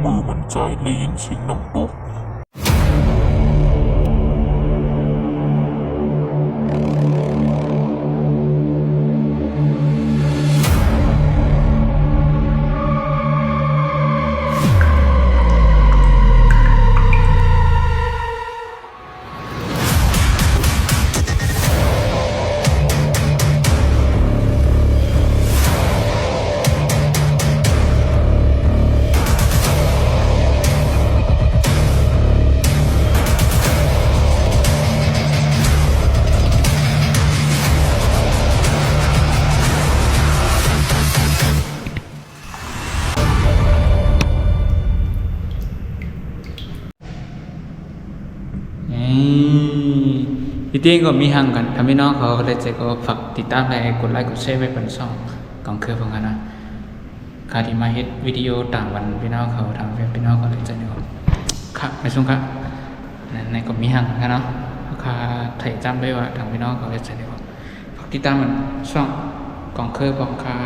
ມື້ວັນຈາຍໄດ້ຍິນສຽງນ້ຳຕົກ. ທີ່ຈິງກໍມີຫຍັງກັນ ຖ້າພີ່ນ້ອງເຂົາເຂົ້າໃຈກໍຝາກຕິດຕາມ ແລະ ກົດໄລກົດແຊໄວ້ປັນຊ່ອງກອງເຄືອພວກເຮົານະ. ຂ້າທີ່ມາເຮັດວິດີໂອຕາມວັນພີ່ນ້ອງເຂົາ ທາງພີ່ນ້ອງເຂົາເຂົ້າໃຈນີ້ກໍ ຄ່ະ ໄປສົ່ງຄ່ະ. ນັ້ນກໍມີຫຍັງກັນເນາະ ຂ້າໄຖ່ຈຳໄວ້ວ່າທາງພີ່ນ້ອງເຂົາເຂົ້າໃຈນີ້ກໍ ຝາກຕິດຕາມອັນຊ່ອງກອງເຄີບອງຄ່າ.